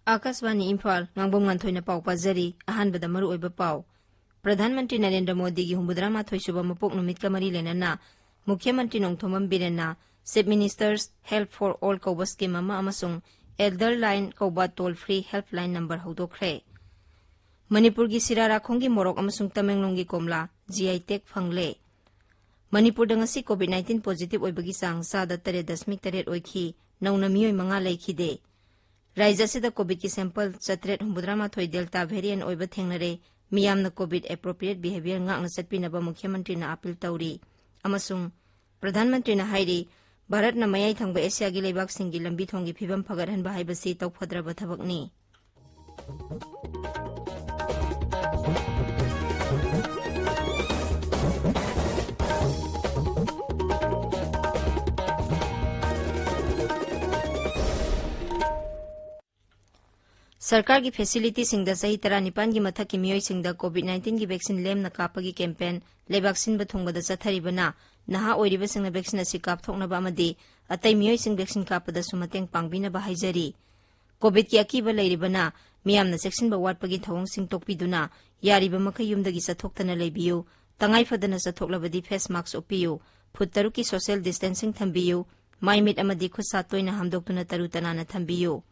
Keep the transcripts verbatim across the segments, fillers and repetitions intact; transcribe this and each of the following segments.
ꯑꯥꯀꯥꯁꯕꯥꯅꯤ ꯏꯝꯐꯥꯜ, ꯉꯥꯡꯕꯝ ꯉꯥꯟꯊꯣꯏꯅ ꯄꯥꯎ ꯄꯥꯖꯔꯤ꯫ ꯑꯍꯥꯟꯕꯗ ꯃꯔꯨꯑꯣꯏꯕ ꯄꯥꯎ꯫ ꯄ꯭ꯔꯙꯥꯟ ꯃꯟꯇ꯭ꯔꯤ ꯅꯔꯦꯟꯗ꯭ꯔ ꯃꯣꯗꯤꯒꯤ ꯍꯨꯝꯐꯨꯇꯔꯥ ꯃꯥꯊꯣꯏ ꯁꯨꯕ ꯃꯄꯣꯛ ꯅꯨꯃꯤꯠꯀ ꯃꯔꯤ ꯂꯩꯅꯅ ꯃꯨꯈ꯭ꯌ ꯃꯟꯇ꯭ꯔꯤ ꯅꯣꯡꯊꯣꯝꯕꯝ ꯕꯤꯔꯦꯟꯅ Chief Minister's Help for All ꯀꯧꯕ ꯁ꯭ꯀꯤꯝ ꯑꯃ ꯑꯃꯁꯨꯡ Elder Line ꯀꯧꯕ toll free helpline number ꯍꯧꯗꯣꯛꯈ꯭ꯔꯦ꯫ ꯃꯅꯤꯄꯨꯔꯒꯤ ꯁꯤꯔꯥꯔꯥꯈꯣꯡꯒꯤ ꯃꯣꯔꯣꯛ ꯑꯃꯁꯨꯡ ꯇꯃꯦꯡꯂꯣꯡꯒꯤ ꯀꯣꯝꯂꯥ G I tag ꯐꯪꯂꯦ꯫ ꯃꯅꯤꯄꯨꯔꯗ ꯉꯁꯤ COVID nineteen positive ꯑꯣꯏꯕꯒꯤ ꯆꯥꯡ ꯆꯥꯗ ꯇꯔꯦꯠ ꯗꯁꯃꯤꯛ ꯇꯔꯦꯠ ꯑꯣꯏꯈꯤ꯫ ꯅꯧꯅ ꯃꯤꯑꯣꯏ ꯃꯉꯥ ꯂꯩꯈꯤꯗꯦ꯫ ꯔꯥꯖ꯭ꯌ ꯑꯁꯤꯗ COVIDꯀꯤ sample ꯆꯥꯇ꯭ꯔꯦꯠ ꯍꯨꯝꯐꯨꯇꯔꯥ ꯃꯥꯊꯣꯏ Delta variant ꯑꯣꯏꯕ ꯊꯦꯡꯅꯔꯦ꯫ ꯃꯤꯌꯥꯝꯅ COVID appropriate behaviour ꯉꯥꯛꯅ ꯆꯠꯄꯤꯅꯕ ꯃꯨꯈ꯭ꯌ ꯃꯟꯇ꯭ꯔꯤꯅ appeal ꯇꯧꯔꯤ꯫ ꯑꯃꯁꯨꯡ ꯄ꯭ꯔꯙꯥꯟ ꯃꯟꯇ꯭ꯔꯤꯅ ꯍꯥꯏꯔꯤ, ꯚꯥꯔꯠꯅ ꯃꯌꯥꯏ ꯊꯪꯕ ꯑꯦꯁꯤꯌꯥꯒꯤ ꯂꯩꯕꯥꯛꯁꯤꯡꯒꯤ ꯂꯝꯕꯤ ꯊꯣꯡꯒꯤ ꯐꯤꯕꯝ ꯐꯒꯠꯍꯟꯕ ꯍꯥꯏꯕꯁꯤ ꯇꯧꯐꯗ꯭ꯔꯕ ꯊꯕꯛꯅꯤ꯫ ꯁꯔꯀꯥꯔꯒꯤ facilityꯁꯤꯡꯗ ꯆꯍꯤ ꯇꯔꯥꯅꯤꯄꯥꯟꯒꯤ ꯃꯊꯛꯀꯤ ꯃꯤꯑꯣꯏꯁꯤꯡꯗ COVID nineteenꯒꯤ vaccine ꯂꯦꯝꯅ ꯀꯥꯞꯄꯒꯤ campaign ꯂꯩꯕꯥꯛ ꯁꯤꯟꯕ ꯊꯨꯡꯕꯗ ꯆꯠꯊꯔꯤꯕꯅ, ꯅꯍꯥ ꯑꯣꯏꯔꯤꯕꯁꯤꯡꯅ vaccine ꯑꯁꯤ ꯀꯥꯞꯊꯣꯛꯅꯕ ꯑꯃꯗꯤ ꯑꯇꯩ ꯃꯤꯑꯣꯏꯁꯤꯡ vaccine ꯀꯥꯞꯄꯗꯁꯨ ꯃꯇꯦꯡ ꯄꯥꯡꯕꯤꯅꯕ ꯍꯥꯏꯖꯔꯤ꯫ COVIDꯀꯤ ꯑꯀꯤꯕ ꯂꯩꯔꯤꯕꯅ, ꯃꯤꯌꯥꯝꯅ ꯆꯦꯛꯁꯤꯟꯕ ꯋꯥꯠꯄꯒꯤ ꯊꯧꯑꯣꯡꯁꯤꯡ ꯇꯣꯛꯄꯤꯗꯨꯅ, ꯌꯥꯔꯤꯕ ꯃꯈꯩ ꯌꯨꯝꯗꯒꯤ ꯆꯠꯊꯣꯛꯇꯅ ꯂꯩꯕꯤꯌꯨ꯫ ꯇꯉꯥꯏ ꯐꯗꯅ ꯆꯠꯊꯣꯛꯂꯕꯗꯤ face mask ꯎꯞꯄꯤꯌꯨ꯫ ꯐꯨꯠ ꯇꯔꯨꯛꯀꯤ social distancing ꯊꯝꯕꯤꯌꯨ꯫ ꯃꯥꯏ ꯃꯤꯠ ꯑꯃꯗꯤ ꯈꯨꯠ ꯁꯥ ꯇꯣꯏꯅ ꯍꯥꯝꯗꯣꯛꯇꯨꯅ ꯇꯔꯨ ꯇꯅꯥꯟꯅ ꯊꯝꯕꯤꯌꯨ꯫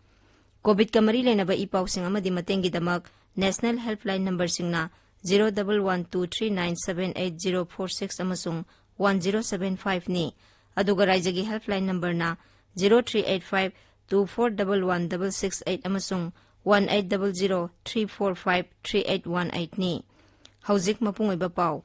COVIDꯀ ꯃꯔꯤ ꯂꯩꯅꯕ ꯏ ꯄꯥꯎꯁꯤꯡ ꯑꯃꯗꯤ ꯃꯇꯦꯡꯒꯤꯗꯃꯛ national helpline numberꯁꯤꯡꯅ zero double one two three nine seven eight zero four six ꯑꯃꯁꯨꯡ one zero seven fiveꯅꯤ꯫ ꯑꯗꯨꯒ ꯔꯥꯏꯖꯒꯤ helpline numberꯅ zero three eight five two four double one double six eight ꯑꯃꯁꯨꯡ one eight double zero three four five three eight one eightꯅꯤ꯫ ꯍꯧꯖꯤꯛ ꯃꯄꯨꯡ ꯑꯣꯏꯕ ꯄꯥꯎ꯫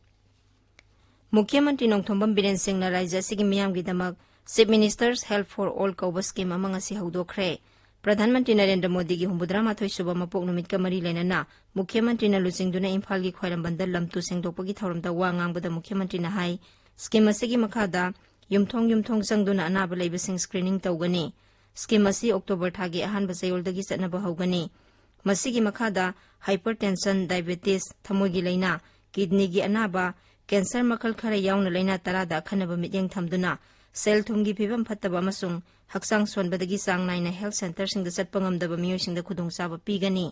ꯃꯨꯈ꯭ꯌ ꯃꯟꯇ꯭ꯔꯤ ꯅꯣꯡꯊꯣꯝꯕꯝ ꯕꯤꯔꯦꯟ ꯁꯤꯡꯅ ꯔꯥꯏꯖ꯭ꯌ ꯑꯁꯤꯒꯤ ꯃꯤꯌꯥꯝꯒꯤꯗꯃꯛ Chief Minister's Help for All ꯀꯧꯕ ꯁ꯭ꯀꯤꯝ ꯑꯃ ꯉꯁꯤ ꯍꯧꯗꯣꯛꯈ꯭ꯔꯦ꯫ ꯄ꯭ꯔꯙꯥꯟ ꯃꯟꯇ꯭ꯔꯤ ꯅꯔꯦꯟꯗ꯭ꯔ ꯃꯣꯗꯤꯒꯤ ꯍꯨꯝꯐꯨꯇꯔꯥ ꯃꯥꯊꯣꯏ ꯁꯨꯕ ꯃꯄꯣꯛ ꯅꯨꯃꯤꯠꯀ ꯃꯔꯤ ꯂꯩꯅꯅ ꯃꯨꯈ꯭ꯌ ꯃꯟꯇ꯭ꯔꯤꯅ ꯂꯨꯆꯤꯡꯗꯨꯅ ꯏꯝꯐꯥꯜꯒꯤ ꯈ꯭ꯋꯥꯏꯔꯝꯕꯟꯗ ꯂꯝ ꯇꯨ ꯁꯦꯡꯗꯣꯛꯄꯒꯤ ꯊꯧꯔꯝꯗ ꯋꯥ ꯉꯥꯡꯕꯗ ꯃꯨꯈ꯭ꯌ ꯃꯟꯇ꯭ꯔꯤꯅ ꯍꯥꯏ, ꯁ꯭ꯀꯤꯝ ꯑꯁꯤꯒꯤ ꯃꯈꯥꯗ ꯌꯨꯝꯊꯣꯡ ꯌꯨꯝꯊꯣꯡ ꯆꯪꯗꯨꯅ ꯑꯅꯥꯕ ꯂꯩꯕꯁꯤꯡ screening ꯇꯧꯒꯅꯤ꯫ ꯁ꯭ꯀꯤꯝ ꯑꯁꯤ ꯑꯣꯛꯇꯣꯕꯔ ꯊꯥꯒꯤ ꯑꯍꯥꯟꯕ ꯆꯌꯣꯜꯗꯒꯤ ꯆꯠꯅꯕ ꯍꯧꯒꯅꯤ꯫ ꯃꯁꯤꯒꯤ ꯃꯈꯥꯗ hypertension, diabetes, ꯊꯃꯣꯏꯒꯤ ꯂꯥꯏꯅꯥ, kidneyꯒꯤ ꯑꯅꯥꯕ, cancer ꯃꯈꯜ ꯈꯔ ꯌꯥꯎꯅ ꯂꯥꯏꯅꯥ ꯇꯔꯥꯗ ꯑꯈꯟꯅꯕ ꯃꯤꯠꯌꯦꯡ ꯊꯝꯗꯨꯅ ꯁꯦꯜ ꯊꯨꯝꯒꯤ ꯐꯤꯕꯝ ꯐꯠꯇꯕ ꯑꯃꯁꯨꯡ ꯍꯛꯆꯥꯡ ꯁꯣꯟꯕꯗꯒꯤ ꯆꯥꯡ ꯅꯥꯏꯅ health centreꯁꯤꯡꯗ ꯆꯠꯄ ꯉꯝꯗꯕ ꯃꯤꯑꯣꯏꯁꯤꯡꯗ ꯈꯨꯗꯣꯡꯆꯥꯕ ꯄꯤꯒꯅꯤ꯫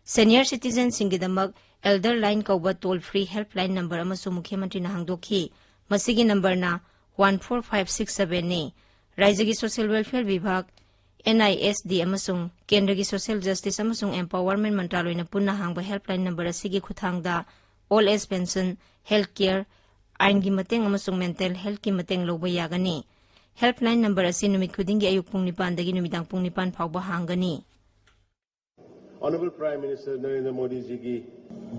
Senior citizenꯁꯤꯡꯒꯤꯗꯃꯛ Elder Line ꯀꯧꯕ toll free helpline number ꯑꯃꯁꯨ ꯃꯨꯈ꯭ꯌ ꯃꯟꯇ꯭ꯔꯤꯅ ꯍꯥꯡꯗꯣꯛꯈꯤ꯫ ꯃꯁꯤꯒꯤ numberꯅ one four five six sevenꯅꯤ꯫ ꯔꯥꯏꯖ꯭ꯌꯒꯤ social welfare ꯕꯤꯚꯥꯒ, N I S D ꯑꯃꯁꯨꯡ ꯀꯦꯟꯗ꯭ꯔꯒꯤ social justice ꯑꯃꯁꯨꯡ empowerment ꯃꯟꯇ꯭ꯔꯥꯂꯣꯏꯅ ꯄꯨꯟꯅ ꯍꯥꯡꯕ helpline number ꯑꯁꯤꯒꯤ ꯈꯨꯠꯊꯥꯡꯗ old age pension, health care, ꯑꯥꯏꯟꯒꯤ ꯃꯇꯦꯡ ꯑꯃꯁꯨꯡ mental healthꯀꯤ ꯃꯇꯦꯡ ꯂꯧꯕ ꯌꯥꯒꯅꯤ꯫ Helpline number ꯑꯁꯤ ꯅꯨꯃꯤꯠ ꯈꯨꯗꯤꯡꯒꯤ ꯑꯌꯨꯛ ꯄꯨꯡ ꯅꯤꯄꯥꯟꯗꯒꯤ ꯅꯨꯃꯤꯗꯥꯡ ꯄꯨꯡ ꯅꯤꯄꯥꯟ ꯐꯥꯎꯕ ꯍꯥꯡꯒꯅꯤ꯫ Honourable Prime Minister Narendra Modi ꯖꯤꯒꯤ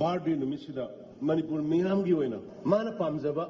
birthday ꯅꯨꯃꯤꯠꯁꯤꯗ ꯃꯅꯤꯄꯨꯔ ꯃꯤꯌꯥꯝꯒꯤ ꯑꯣꯏꯅ ꯃꯥꯅ ꯄꯥꯝꯖꯕ,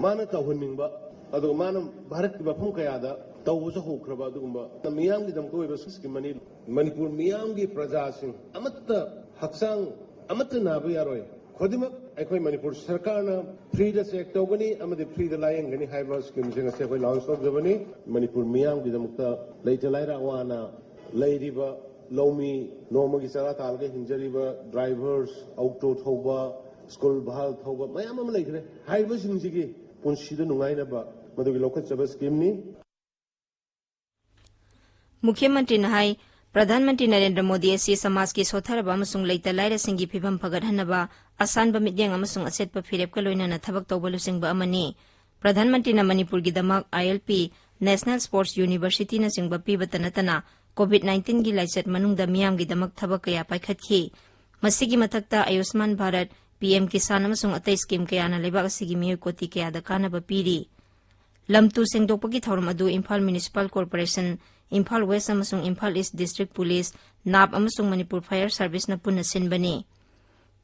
ꯃꯥꯅ ꯇꯧꯍꯟꯅꯤꯡꯕ, ꯑꯗꯨꯒ ꯃꯥꯅ ꯚꯥꯔꯠꯀꯤ ꯃꯐꯝ ꯀꯌꯥꯗ ꯇꯧꯕꯁꯨ ꯍꯧꯈ꯭ꯔꯕ ꯑꯗꯨꯒꯨꯝꯕ ꯃꯤꯌꯥꯝꯒꯤꯗꯃꯛꯇ ꯑꯣꯏꯕ scheme ꯑꯅꯤ꯫ ꯃꯅꯤꯄꯨꯔ ꯃꯤꯌꯥꯝꯒꯤ ꯄ꯭ꯔꯖꯥꯁꯤꯡ ꯑꯃꯠꯇ, ꯍꯛꯆꯥꯡ ꯑꯃꯠꯇ ꯅꯥꯕ ꯌꯥꯔꯣꯏ꯫ ꯈꯨꯗꯤꯡꯃꯛ ꯑꯩꯈꯣꯏ ꯃꯅꯤꯄꯨꯔ ꯁꯔꯀꯥꯔꯅ freeꯗ check ꯇꯧꯒꯅꯤ ꯑꯃꯗꯤ freeꯗ ꯂꯥꯌꯦꯡꯒꯅꯤ ꯍꯥꯏꯕ schemeꯁꯤꯡ ꯑꯁꯤ ꯑꯩꯈꯣꯏ launch ꯇꯧꯖꯕꯅꯤ꯫ ꯃꯅꯤꯄꯨꯔ ꯃꯤꯌꯥꯝꯒꯤꯗꯃꯛꯇ ꯂꯩꯇ ꯂꯥꯏꯔ ꯑꯋꯥ ꯑꯅꯥ ꯂꯩꯔꯤꯕ ꯂꯧꯃꯤ, ꯅꯣꯡꯃꯒꯤ ꯆꯔꯥ ꯇꯥꯜꯂꯒ ꯍꯤꯡꯖꯔꯤꯕ drivers, auto ꯊꯧꯕ, school van ꯊꯧꯕ ꯃꯌꯥꯝ ꯑꯃ ꯂꯩꯈ꯭ꯔꯦ꯫ ꯍꯥꯏꯔꯤꯕꯁꯤꯡꯁꯤꯒꯤ ꯄꯨꯟꯁꯤꯗ ꯅꯨꯡꯉꯥꯏꯅꯕ ꯃꯗꯨꯒꯤ ꯂꯧꯈꯠꯆꯕ schemeꯅꯤ꯫ ꯃꯨꯈ꯭ꯌ ꯃꯟꯇ꯭ꯔꯤꯅ ꯍꯥꯏ, ꯄ꯭ꯔꯙꯥꯟ ꯃꯟꯇ꯭ꯔꯤ ꯅꯔꯦꯟꯗ꯭ꯔ ꯃꯣꯗꯤ ꯑꯁꯤ ꯁꯃꯥꯖꯀꯤ ꯁꯣꯠꯊꯔꯕ ꯑꯃꯁꯨꯡ ꯂꯩꯇ ꯂꯥꯏꯔꯁꯤꯡꯒꯤ ꯐꯤꯕꯝ ꯐꯒꯠꯍꯟꯅꯕ ꯑꯁꯥꯟꯕ ꯃꯤꯠꯌꯦꯡ ꯑꯃꯁꯨꯡ ꯑꯆꯦꯠꯄ ꯐꯤꯔꯦꯞꯀ ꯂꯣꯏꯅꯅ ꯊꯕꯛ ꯇꯧꯕ ꯂꯨꯆꯤꯡꯕ ꯑꯃꯅꯤ꯫ ꯄ꯭ꯔꯙꯥꯟ ꯃꯟꯇ꯭ꯔꯤꯅ ꯃꯅꯤꯄꯨꯔꯒꯤꯗꯃꯛ I L P, National Sports Universityꯅꯆꯤꯡꯕ ꯄꯤꯕꯇ ꯅꯠꯇꯅ COVID nineteenꯒꯤ ꯂꯥꯏꯆꯠ ꯃꯅꯨꯡꯗ ꯃꯤꯌꯥꯝꯒꯤꯗꯃꯛ ꯊꯕꯛ ꯀꯌꯥ ꯄꯥꯏꯈꯠꯈꯤ꯫ ꯃꯁꯤꯒꯤ ꯃꯊꯛꯇ ꯑꯌꯨꯁꯃꯥꯟ ꯚꯥꯔꯠ, P M ꯀꯤꯁꯥꯟ ꯑꯃꯁꯨꯡ ꯑꯇꯩ scheme ꯀꯌꯥꯅ ꯂꯩꯕꯥꯛ ꯑꯁꯤꯒꯤ ꯃꯤꯑꯣꯏ ꯀꯣꯇꯤ ꯀꯌꯥꯗ ꯀꯥꯟꯅꯕ ꯄꯤꯔꯤ꯫ ꯂꯝ ꯇꯨ ꯁꯦꯡꯗꯣꯛꯄꯒꯤ ꯊꯧꯔꯝ ꯑꯗꯨ Imphal Municipal Corporation, Imphal West ꯑꯃꯁꯨꯡ Imphal East District Police, NAB ꯑꯃꯁꯨꯡ ꯃꯅꯤꯄꯨꯔ Fire Serviceꯅ ꯄꯨꯟꯅ ꯁꯤꯟꯕꯅꯤ꯫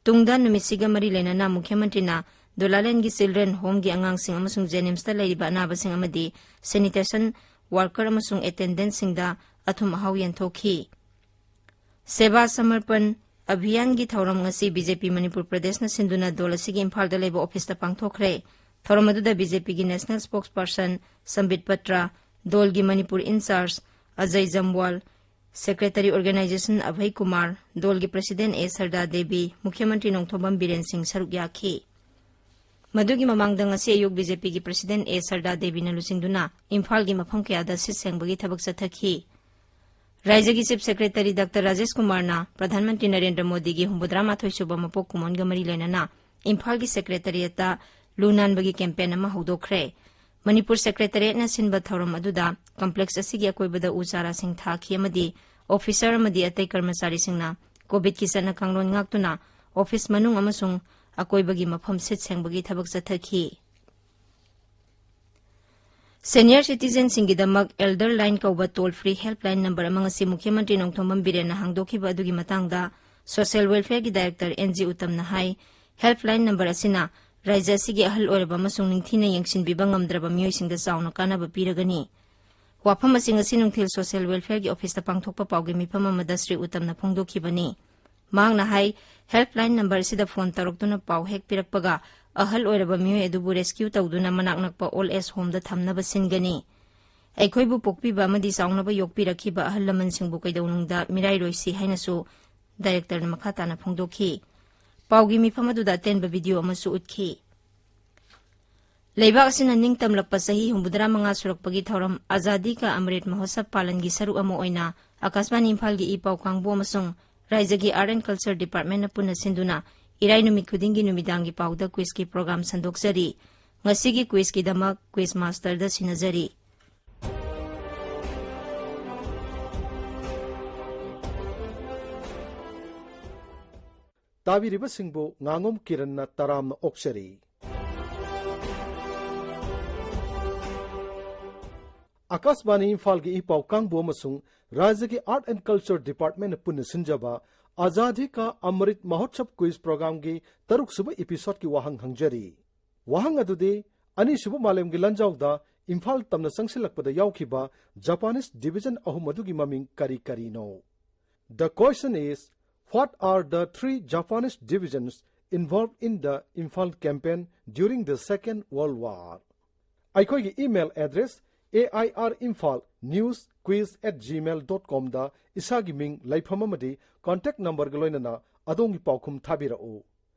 ꯇꯨꯡꯗ ꯅꯨꯃꯤꯠꯁꯤꯒ ꯃꯔꯤ ꯂꯩꯅꯅ ꯃꯨꯈ꯭ꯌ ꯃꯟꯇ꯭ꯔꯤꯅ ꯗꯨꯂꯥꯂꯦꯟꯒꯤ Children Homeꯒꯤ ꯑꯉꯥꯡꯁꯤꯡ ꯑꯃꯁꯨꯡ JNIMSꯇ ꯂꯩꯔꯤꯕ ꯑꯅꯥꯕꯁꯤꯡ ꯑꯃꯗꯤ sanitation worker ꯑꯃꯁꯨꯡ attendantꯁꯤꯡꯗ ꯑꯊꯨꯝ ꯑꯍꯥꯎ ꯌꯦꯟꯊꯣꯛꯈꯤ꯫ ꯁꯦꯕꯥ ꯁꯃꯔꯄꯟ ꯑꯚꯤꯌꯥꯟꯒꯤ ꯊꯧꯔꯝ ꯉꯁꯤ BJP ꯃꯅꯤꯄꯨꯔ ꯄ꯭ꯔꯗꯦꯁꯅ ꯁꯤꯟꯗꯨꯅ ꯗꯣꯜ ꯑꯁꯤꯒꯤ ꯏꯝꯐꯥꯜꯗ ꯂꯩꯕ ꯑꯣꯐꯤꯁꯇ ꯄꯥꯡꯊꯣꯛꯈ꯭ꯔꯦ꯫ ꯊꯧꯔꯝ ꯑꯗꯨꯗ BJPꯒꯤ National Spokesperson ꯁꯝꯕꯤꯠ Patra, ꯗꯣꯜꯒꯤ Manipur in-charge Ajay ꯖꯝꯋꯥꯜ, Secretary Organization ꯑꯚꯩ Kumar, ꯗꯣꯜꯒꯤ President A ꯁꯔꯗꯥ Devi, ꯃꯨꯈ꯭ꯌ ꯃꯟꯇ꯭ꯔꯤ ꯅꯣꯡꯊꯣꯝꯕꯝ ꯕꯤꯔꯦꯟ ꯁꯤꯡ ꯁꯔꯨꯛ ꯌꯥꯈꯤ꯫ ꯃꯗꯨꯒꯤ ꯃꯃꯥꯡꯗ ꯉꯁꯤ ꯑꯌꯨꯛ ꯕꯤ ꯖꯦ ꯄꯤꯒꯤ ꯄ꯭ꯔꯁꯤꯗꯦꯟꯠ ꯑꯦ ꯁꯔꯗꯥ ꯗꯦꯕꯤꯅ ꯂꯨꯆꯤꯡꯗꯨꯅ ꯏꯝꯐꯥꯜꯒꯤ ꯃꯐꯝ ꯀꯌꯥꯗ ꯁꯤꯠ ꯁꯦꯡꯕꯒꯤ ꯊꯕꯛ ꯆꯠꯊꯈꯤ꯫ ꯔꯥꯏꯖ꯭ꯌꯒꯤ ꯆꯤꯐ ꯁꯦꯀ꯭ꯔꯦꯇꯔꯤ ꯗꯥꯛꯇꯔ ꯔꯥꯖꯦꯁ ꯀꯨꯃꯥꯔꯅ ꯄ꯭ꯔꯙꯥꯟ ꯃꯟꯇ꯭ꯔꯤ ꯅꯔꯦꯟꯗ꯭ꯔ ꯃꯣꯗꯤꯒꯤ ꯍꯨꯝꯐꯨꯇꯔꯥ ꯃꯥꯊꯣꯏ ꯁꯨꯕ ꯃꯄꯣꯛ ꯀꯨꯝꯑꯣꯟꯒ ꯃꯔꯤ ꯂꯩꯅꯅ ꯏꯝꯐꯥꯜꯒꯤ ꯁꯦꯀ꯭ꯔꯦꯇꯔꯤꯌꯦꯠꯇ ꯂꯨ ꯅꯥꯟꯕꯒꯤ ꯀꯦꯝꯄꯦꯟ ꯑꯃ ꯍꯧꯗꯣꯛꯈ꯭ꯔꯦ꯫ ꯃꯅꯤꯄꯨꯔ ꯁꯦꯀ꯭ꯔꯦꯇꯔꯤꯌꯦꯠꯅ ꯁꯤꯟꯕ ꯊꯧꯔꯝ ꯑꯗꯨꯗ ꯀꯝꯄ꯭ꯂꯦꯛꯁ ꯑꯁꯤꯒꯤ ꯑꯀꯣꯏꯕꯗ ꯎ ꯆꯥꯔꯥꯁꯤꯡ ꯊꯥꯈꯤ ꯑꯃꯗꯤ ꯑꯣꯐꯤꯁꯔ ꯑꯃꯗꯤ ꯑꯇꯩ ꯀꯔꯃꯆꯥꯔꯤꯁꯤꯡꯅ ꯀꯣꯚꯤꯗꯀꯤ ꯆꯠꯅ ꯀꯥꯡꯂꯣꯟ ꯉꯥꯛꯇꯨꯅ ꯑꯣꯐꯤꯁ ꯃꯅꯨꯡ ꯑꯃꯁꯨꯡ ꯑꯀꯣꯏꯕꯒꯤ ꯃꯐꯝ ꯁꯤꯠ ꯁꯦꯡꯕꯒꯤ ꯊꯕꯛ ꯆꯠꯊꯈꯤ꯫ ꯁꯦꯅꯤꯌꯔ ꯁꯤꯇꯤꯖꯦꯟꯁꯤꯡꯒꯤꯗꯃꯛ ꯑꯦꯜꯗꯔ ꯂꯥꯏꯟ ꯀꯧꯕ toll free help line number ꯑꯃ ꯉꯁꯤ ꯃꯨꯈ꯭ꯌ ꯃꯟꯇ꯭ꯔꯤ ꯅꯣꯡꯊꯣꯝꯕꯝ ꯕꯤꯔꯦꯟꯅ ꯍꯥꯡꯗꯣꯛꯈꯤꯕ ꯑꯗꯨꯒꯤ ꯃꯇꯥꯡꯗ ꯁꯣꯁꯤꯌꯦꯜ ꯋꯦꯜꯐꯤꯌꯔꯒꯤ ꯗꯥꯏꯔꯦꯛꯇꯔ ꯑꯦꯟ ꯖꯤ ꯎꯇꯝꯅ ꯍꯥꯏ, ꯍꯦꯜꯞ ꯂꯥꯏꯟ ꯅꯝꯕꯔ ꯑꯁꯤꯅ ꯔꯥꯏꯖ꯭ꯌ ꯑꯁꯤꯒꯤ ꯑꯍꯜ ꯑꯣꯏꯔꯕ ꯑꯃꯁꯨꯡ ꯅꯤꯡꯊꯤꯅ ꯌꯦꯡꯁꯤꯟꯕꯤꯕ ꯉꯝꯗ꯭ꯔꯕ ꯃꯤꯑꯣꯏꯁꯤꯡꯗ ꯆꯥꯎꯅ ꯀꯥꯟꯅꯕ ꯄꯤꯔꯒꯅꯤ꯫ ꯋꯥꯐꯝ ꯑꯁꯤ ꯉꯁꯤ ꯅꯨꯡꯊꯤꯜ ꯁꯣꯁꯤꯌꯦꯜ ꯋꯦꯜꯐꯤꯌꯔꯒꯤ ꯑꯣꯐꯤꯁꯇ ꯄꯥꯡꯊꯣꯛꯄ ꯄꯥꯎꯒꯤ ꯃꯤꯐꯝ ꯑꯃꯗ ꯁ꯭ꯔꯤ ꯎꯇꯝꯅ ꯐꯣꯡꯗꯣꯛꯈꯤꯕꯅꯤ꯫ ꯃꯍꯥꯛꯅ ꯍꯥꯏ, ꯍꯦꯜꯞ ꯂꯥꯏꯟ ꯅꯝꯕꯔ ꯑꯁꯤꯗ ꯐꯣꯟ ꯇꯧꯔꯛꯇꯨꯅ ꯄꯥꯎ ꯍꯦꯛ ꯄꯤꯔꯛꯄꯒ ꯑꯍꯜ ꯑꯣꯏꯔꯕ ꯃꯤꯑꯣꯏ ꯑꯗꯨꯕꯨ ꯔꯦꯁꯀ꯭ꯌꯨ ꯇꯧꯗꯨꯅ ꯃꯅꯥꯛ ꯅꯛꯄ ꯑꯣꯜ ꯑꯦꯖ ꯍꯣꯝꯗ ꯊꯝꯅꯕ ꯁꯤꯟꯒꯅꯤ꯫ ꯑꯩꯈꯣꯏꯕꯨ ꯄꯣꯛꯄꯤꯕ ꯑꯃꯗꯤ ꯆꯥꯎꯅꯕ ꯌꯣꯛꯄꯤꯔꯛꯈꯤꯕ ꯑꯍꯜ ꯂꯃꯟꯁꯤꯡꯕꯨ ꯀꯩꯗꯧꯅꯨꯡꯗ ꯃꯤꯔꯥꯏꯔꯣꯏꯁꯤ ꯍꯥꯏꯅꯁꯨ ꯗꯥꯏꯔꯦꯛꯇꯔꯅ ꯃꯈꯥ ꯇꯥꯅ ꯐꯣꯡꯗꯣꯛꯈꯤ꯫ ꯄꯥꯎꯒꯤ ꯃꯤꯐꯝ ꯑꯗꯨꯗ ꯑꯇꯦꯟꯕ ꯚꯤꯗꯤꯑꯣ ꯑꯃꯁꯨ ꯎꯠꯈꯤ꯫ ꯂꯩꯕꯥꯛ ꯑꯁꯤꯅ ꯅꯤꯡꯇꯝꯂꯛꯄ ꯆꯍꯤ ꯍꯨꯝꯐꯨꯇꯔꯥ ꯃꯉꯥ ꯁꯨꯔꯛꯄꯒꯤ ꯊꯧꯔꯝ ꯑꯖꯥꯗꯤ ꯀꯥ ꯑꯃ꯭ꯔꯤꯠ ꯃꯍꯣꯠꯁꯕ ꯄꯥꯂꯟꯒꯤ ꯁꯔꯨꯛ ꯑꯃ ꯑꯣꯏꯅ ꯑꯀꯥꯁꯕꯥꯅꯤ ꯏꯝꯐꯥꯜꯒꯤ ꯏ ꯄꯥꯎ ꯀꯥꯡꯕꯨ ꯑꯃꯁꯨꯡ ꯔꯥꯏꯖ꯭ꯌꯒꯤ ꯑꯥꯔꯠ ꯑꯦꯟ ꯀꯜꯆꯔ ꯗꯤꯄꯥꯔꯠꯃꯦꯟꯅ ꯄꯨꯟꯅ ꯁꯤꯟꯗꯨꯅ ꯏꯔꯥꯏ ꯅꯨꯃꯤꯠ ꯈꯨꯗꯤꯡꯒꯤ ꯅꯨꯃꯤꯗꯥꯡꯒꯤ ꯄꯥꯎꯗ ꯀ꯭ꯋꯤꯖꯀꯤ ꯄ꯭ꯔꯣꯒ꯭ꯔꯥꯝ ꯁꯟꯗꯣꯛꯆꯔꯤ꯫ ꯉꯁꯤꯒꯤ ꯀ꯭ꯋꯤꯖꯀꯤꯗꯃꯛ ꯀ꯭ꯋꯤꯖ ꯃꯥꯁꯇꯔꯗ ꯁꯤꯟꯅꯖꯔꯤ꯫ ꯇꯥꯕꯤꯔꯤꯕꯁꯤꯡꯕꯨ ꯉꯥꯉꯣꯝ ꯀꯤꯔꯟꯅ ꯇꯔꯥꯝꯅ ꯑꯣꯛꯆꯔꯤ꯫ ꯑꯀꯥꯁꯕꯥꯅꯤ ꯏꯝꯐꯥꯜꯒꯤ ꯏ ꯄꯥꯎ ꯀꯥꯡꯕꯨ ꯑꯃꯁꯨꯡ ꯔꯥꯖ꯭ꯌꯒꯤ ꯑꯥꯔꯠ ꯑꯦꯟ ꯀꯜꯆꯔ ꯗꯤꯄꯥꯔꯠꯃꯦꯟꯅ ꯄꯨꯟꯅ ꯁꯤꯟꯖꯕ ꯑꯥꯖꯥꯗꯤ ꯀꯥ ꯑꯃ꯭ꯔꯤꯠ ꯃꯍꯣꯠꯁꯕ ꯀ꯭ꯋꯤꯖ ꯄ꯭ꯔꯣꯒ꯭ꯔꯥꯝꯒꯤ ꯇꯔꯨꯛꯁꯨꯕ ꯏꯄꯤꯁꯣꯗꯀꯤ ꯋꯥꯍꯪ ꯍꯪꯖꯔꯤ꯫ ꯋꯥꯍꯪ ꯑꯗꯨꯗꯤ, ꯑꯅꯤꯁꯨꯕ ꯃꯥꯂꯦꯝꯒꯤ ꯂꯥꯟꯖꯥꯎꯗ ꯏꯝꯐꯥꯜ ꯇꯝꯅ ꯆꯪꯁꯤꯜꯂꯛꯄꯗ ꯌꯥꯎꯈꯤꯕ ꯖꯄꯥꯅꯤꯁ ꯗꯤꯚꯤꯖꯟ ꯑꯍꯨꯝ ꯑꯗꯨꯒꯤ ꯃꯃꯤꯡ ꯀꯔꯤ ꯀꯔꯤꯅꯣ? The question is, what are the three Japanese divisions involved in the Imphal campaign during the Second World War? ꯑꯩꯈꯣꯏꯒꯤ email address A I R Imphal news quiz at gmail dot com ꯗ ꯏꯁꯥꯒꯤ ꯃꯤꯡ, ꯂꯩꯐꯝ ꯑꯃꯗꯤ contact number ꯒ ꯂꯣꯏꯅꯅ ꯑꯗꯣꯝꯒꯤ ꯄꯥꯎꯈꯨꯝ ꯊꯥꯕꯤꯔꯛꯎ꯫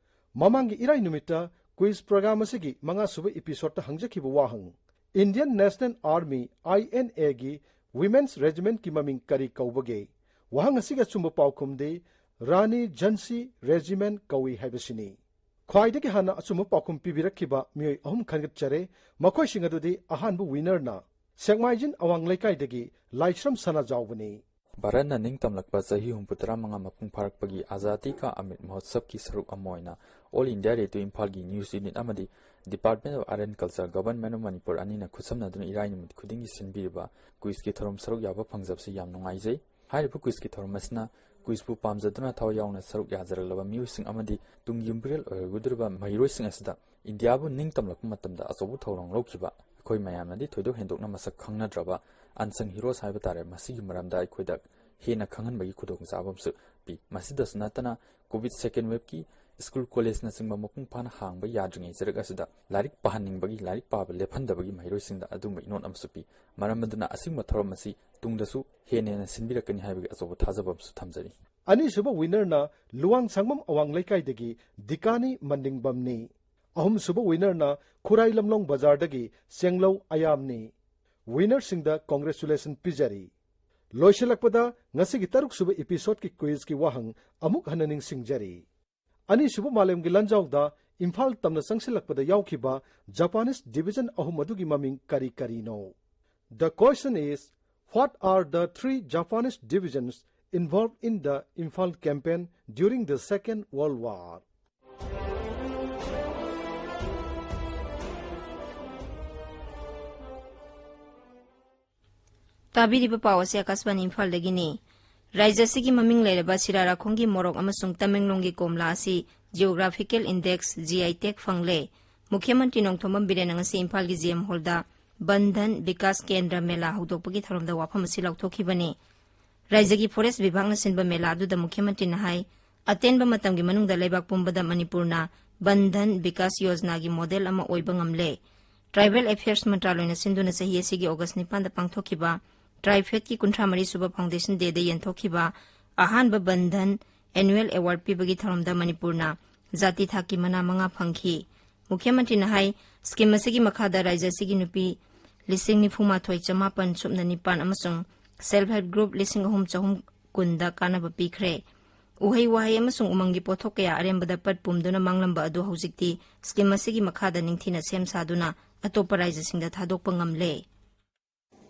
ꯃꯃꯥꯡꯒꯤ ꯏꯔꯥꯏ ꯅꯨꯃꯤꯠꯇ quiz program ꯑꯁꯤꯒꯤ ꯃꯉꯥꯁꯨꯕ episode ꯇ ꯍꯪꯖꯈꯤꯕ ꯋꯥꯍꯪ, Indian National Army, I N A ꯒꯤ Women's Regiment ꯀꯤ ꯃꯃꯤꯡ ꯀꯔꯤ ꯀꯧꯕꯒꯦ? ꯋꯥꯍꯪ ꯑꯁꯤꯒꯤ ꯑꯆꯨꯝꯕ ꯄꯥꯎꯈꯨꯝꯗꯤ ꯔꯥꯅꯤ ꯖꯟꯁꯤ Regiment ꯀꯧꯏ ꯍꯥꯏꯕꯁꯤꯅꯤ꯫ ꯈ꯭ꯋꯥꯏꯗꯒꯤ ꯍꯥꯟꯅ ꯑꯆꯨꯝꯕ ꯄꯥꯎꯈꯨꯝ ꯄꯤꯕꯤꯔꯛꯈꯤꯕ ꯃꯤꯑꯣꯏ ꯑꯍꯨꯝ ꯈꯟꯒꯠꯆꯔꯦ꯫ ꯃꯈꯣꯏꯁꯤꯡ ꯑꯗꯨꯗꯤ ꯑꯍꯥꯟꯕ winner ꯅ ꯁꯦꯛꯃꯥꯏꯖꯤꯟ ꯑꯋꯥꯡ ꯂꯩꯀꯥꯏꯗꯒꯤ ꯂꯥꯏꯁ꯭ꯔꯝ ꯁꯅꯥꯖꯥꯎꯕꯅꯤ꯫ ꯚꯥꯔꯠꯅ ꯅꯤꯡꯇꯝꯂꯛꯄ ꯆꯍꯤ ꯍꯨꯝꯐꯨ ꯇꯔꯥ ꯃꯉꯥ ꯃꯄꯨꯡ ꯐꯥꯔꯛꯄꯒꯤ ꯑꯖꯥꯗꯤ ꯀꯥ ꯑꯃ꯭ꯔꯤꯠ ꯃꯍꯣꯠꯁꯕꯀꯤ ꯁꯔꯨꯛ ꯑꯃ ꯑꯣꯏꯅ All India Radio ꯏꯝꯐꯥꯜꯒꯤ news unit ꯑꯃꯗꯤ Department of Art and Culture, Government of Manipur ꯑꯅꯤꯅ ꯈꯨꯠꯁꯝꯅꯗꯨꯅ ꯏꯔꯥꯏ ꯅꯨꯃꯤꯠ ꯈꯨꯗꯤꯡꯒꯤ ꯁꯤꯟꯕꯤꯔꯤꯕ quiz ꯀꯤ ꯊꯧꯔꯝ ꯁꯔꯨꯛ ꯌꯥꯕ ꯐꯪꯖꯕꯁꯤ ꯌꯥꯝ ꯅꯨꯡꯉꯥꯏꯖꯩ꯫ ꯍꯥꯏꯔꯤꯕ quiz ꯀꯤ ꯊꯧꯔꯝ ꯑꯁꯤꯅ quiz ꯄꯨ ꯄꯥꯝꯖꯗꯨꯅ ꯊꯋꯥꯏ ꯌꯥꯎꯅ ꯁꯔꯨꯛ ꯌꯥꯖꯔꯛꯂꯕ ꯃꯤꯑꯣꯏꯁꯤꯡ ꯑꯃꯗꯤ ꯇꯨꯡꯒꯤ ꯌꯨꯝꯕꯤꯔꯦꯜ ꯑꯣꯏꯔꯒꯗꯧꯔꯤꯕ ꯃꯍꯩꯔꯣꯏꯁꯤꯡ ꯑꯁꯤꯗ ꯏꯟꯗꯤꯌꯥꯕꯨ ꯅꯤꯡꯇꯝꯂꯛꯄ ꯃꯇꯝꯗ ꯑꯆꯧꯕ ꯊꯧꯔꯥꯡ ꯂꯧꯈꯤꯕ, ꯑꯩꯈꯣꯏ ꯃꯌꯥꯝꯅꯗꯤ ꯊꯣꯏꯗꯣꯛ ꯍꯦꯟꯗꯣꯛꯅ ꯃꯁꯛ ꯈꯪꯅꯗ꯭ꯔꯕ unsung heroes ꯍꯥꯏꯕ ꯇꯥꯔꯦ, ꯃꯁꯤꯒꯤ ꯃꯔꯝꯗ ꯑꯩꯈꯣꯏꯗ ꯍꯦꯟꯅ ꯈꯪꯍꯟꯕꯒꯤ ꯈꯨꯗꯣꯡꯆꯥꯕ ꯑꯃꯁꯨ ꯄꯤ꯫ ꯃꯁꯤꯗꯁꯨ ꯅꯠꯇꯅ, COVID second wave ꯀꯤ school, college ꯅꯆꯤꯡꯕ ꯃꯄꯨꯡ ꯐꯥꯅ ꯍꯥꯡꯕ ꯌꯥꯗ꯭ꯔꯤꯉꯩ ꯆꯔꯛ ꯑꯁꯤꯗ ꯂꯥꯏꯔꯤꯛ ꯄꯥꯍꯟꯅꯤꯡꯕꯒꯤ, ꯂꯥꯏꯔꯤꯛ ꯄꯥꯕ ꯂꯦꯞꯍꯟꯗꯕꯒꯤ ꯃꯍꯩꯔꯣꯏꯁꯤꯡꯗ ꯑꯗꯨꯒꯨꯝꯕ ꯏꯅꯣꯠ ꯑꯃꯁꯨ ꯄꯤ꯫ ꯃꯔꯝ ꯑꯗꯨꯅ ꯑꯁꯤꯒꯨꯝꯕ ꯊꯧꯔꯝ ꯑꯁꯤ ꯇꯨꯡꯗꯁꯨ ꯍꯦꯟꯅ ꯍꯦꯟꯅ ꯁꯤꯟꯕꯤꯔꯛꯀꯅꯤ ꯍꯥꯏꯕꯒꯤ ꯑꯆꯧꯕ ꯊꯥꯖꯕ ꯑꯃꯁꯨ ꯊꯝꯖꯔꯤ꯫ ꯑꯅꯤꯁꯨꯕ winner ꯅ ꯂꯨꯋꯥꯡ ꯁꯪꯕꯝ ꯑꯋꯥꯡ ꯂꯩꯀꯥꯏꯗꯒꯤ ꯗꯤꯀꯥꯅꯤ ꯃꯟꯗꯤꯡꯕꯝꯅꯤ꯫ ꯑꯍꯨꯝꯁꯨꯕ winner ꯅ ꯈꯨꯔꯥꯏ ꯂꯝꯂꯣꯡ ꯕꯖꯥꯔꯗꯒꯤ ꯆꯦꯡꯂꯧ ꯑꯌꯥꯝꯅꯤ꯫ Winner ꯁꯤꯡꯗ congratulation ꯄꯤꯖꯔꯤ꯫ ꯂꯣꯏꯁꯤꯜꯂꯛꯄꯗ ꯉꯁꯤꯒꯤ ꯇꯔꯨꯛꯁꯨꯕ episode ꯀꯤ quiz ꯀꯤ ꯋꯥꯍꯪ ꯑꯃꯨꯛ ꯍꯟꯅ ꯅꯤꯡꯁꯤꯡꯖꯔꯤ꯫ ꯑꯅꯤꯁꯨꯕ ꯃꯥꯂꯦꯝꯒꯤ ꯂꯥꯟꯖꯥꯎꯗ ꯏꯝꯐꯥꯜ ꯇꯝꯅ ꯆꯪꯁꯤꯜꯂꯛꯄꯗ ꯌꯥꯎꯈꯤꯕ Japanese division ꯑꯍꯨꯝ ꯑꯗꯨꯒꯤ ꯃꯃꯤꯡ ꯀꯔꯤ ꯀꯔꯤꯅꯣ? The question is, what are the three Japanese divisions involved in the Imphal campaign during the Second World War? ꯇꯥꯕꯤꯔꯤꯕ ꯄꯥꯎ ꯑꯁꯤ ꯑꯀꯥꯁꯕꯥꯅꯤ ꯏꯝꯐꯥꯜꯗꯒꯤꯅꯤ꯫ ꯔꯥꯖ꯭ꯌ ꯑꯁꯤꯒꯤ ꯃꯃꯤꯡ ꯂꯩꯔꯕ ꯁꯤꯔꯥꯔꯥꯈꯣꯡꯒꯤ ꯃꯣꯔꯣꯛ ꯑꯃꯁꯨꯡ ꯇꯃꯦꯡꯂꯣꯡꯒꯤ ꯀꯣꯝꯂꯥ ꯑꯁꯤ Geographical Index, G I tag ꯐꯪꯂꯦ꯫ ꯃꯨꯈ꯭ꯌ ꯃꯟꯇ꯭ꯔꯤ ꯅꯣꯡꯊꯣꯝꯕꯝ ꯕꯤꯔꯦꯟꯅ ꯉꯁꯤ ꯏꯝꯐꯥꯜꯒꯤ G M Hall ꯗ ꯕꯟꯙꯟ ꯕꯤꯀꯥꯁ ꯀꯦꯟꯗ꯭ꯔ ꯃꯦꯂꯥ ꯍꯧꯗꯣꯛꯄꯒꯤ ꯊꯧꯔꯝꯗ ꯋꯥꯐꯝ ꯑꯁꯤ ꯂꯥꯎꯊꯣꯛꯈꯤꯕꯅꯤ꯫ ꯔꯥꯖ꯭ꯌꯒꯤ forest ꯕꯤꯚꯥꯒꯅ ꯁꯤꯟꯕ ꯃꯦꯂꯥ ꯑꯗꯨꯗ ꯃꯨꯈ꯭ꯌ ꯃꯟꯇ꯭ꯔꯤꯅ ꯍꯥꯏ, ꯑꯇꯦꯟꯕ ꯃꯇꯝꯒꯤ ꯃꯅꯨꯡꯗ ꯂꯩꯕꯥꯛ ꯄꯨꯝꯕꯗ ꯃꯅꯤꯄꯨꯔꯅ ꯕꯟꯙꯟ ꯕꯤꯀꯥꯁ ꯌꯣꯖꯅꯥꯒꯤ model ꯑꯃ ꯑꯣꯏꯕ ꯉꯝꯂꯦ꯫ Tribal Affairs ꯃꯟꯇ꯭ꯔꯥꯂꯣꯏꯅ ꯁꯤꯟꯗꯨꯅ ꯆꯍꯤ ꯑꯁꯤꯒꯤ August ꯅꯤꯄꯥꯟꯗ ꯄꯥꯡꯊꯣꯛꯈꯤꯕ TRIFED ꯀꯤ ꯀꯨꯟꯊ꯭ꯔꯥ ꯃꯔꯤ ꯁꯨꯕ foundation day ꯗ ꯌꯦꯟꯊꯣꯛꯈꯤꯕ ꯑꯍꯥꯟꯕ ꯕꯟꯙꯟ annual award ꯄꯤꯕꯒꯤ ꯊꯧꯔꯝꯗ ꯃꯅꯤꯄꯨꯔꯅ ꯖꯥꯇꯤ ꯊꯥꯛꯀꯤ ꯃꯅꯥ ꯃꯉꯥ ꯐꯪꯈꯤ꯫ ꯃꯨꯈ꯭ꯌ ꯃꯟꯇ꯭ꯔꯤꯅ ꯍꯥꯏ, ꯁ꯭ꯀꯤꯝ ꯑꯁꯤꯒꯤ ꯃꯈꯥꯗ ꯔꯥꯖ꯭ꯌ ꯑꯁꯤꯒꯤ ꯅꯨꯄꯤ ꯂꯤꯁꯤꯡ ꯅꯤꯐꯨ ꯃꯥꯊꯣꯏ ꯆꯃꯥꯄꯟ ꯁꯨꯞꯅ ꯅꯤꯄꯥꯟ ꯑꯃꯁꯨꯡ ꯁꯦꯜꯐ ꯍꯦꯜꯞ ꯒ꯭ꯔꯨꯞ ꯂꯤꯁꯤꯡ ꯑꯍꯨꯝ ꯆꯍꯨꯝ ꯀꯨꯟꯗ ꯀꯥꯟꯅꯕ ꯄꯤꯈ꯭ꯔꯦ꯫ ꯎꯍꯩ ꯋꯥꯍꯩ ꯑꯃꯁꯨꯡ ꯎꯃꯪꯒꯤ ꯄꯣꯠꯊꯣꯛ ꯀꯌꯥ ꯑꯔꯦꯝꯕꯗ ꯄꯠ ꯄꯨꯝꯗꯨꯅ ꯃꯥꯡꯂꯝꯕ ꯑꯗꯨ ꯍꯧꯖꯤꯛꯇꯤ ꯁ꯭ꯀꯤꯝ ꯑꯁꯤꯒꯤ ꯃꯈꯥꯗ ꯅꯤꯡꯊꯤꯅ ꯁꯦꯝ ꯁꯥꯗꯨꯅ ꯑꯇꯣꯞꯄ ꯔꯥꯖ꯭ꯌꯁꯤꯡꯗ ꯊꯥꯗꯣꯛꯄ ꯉꯝꯂꯦ꯫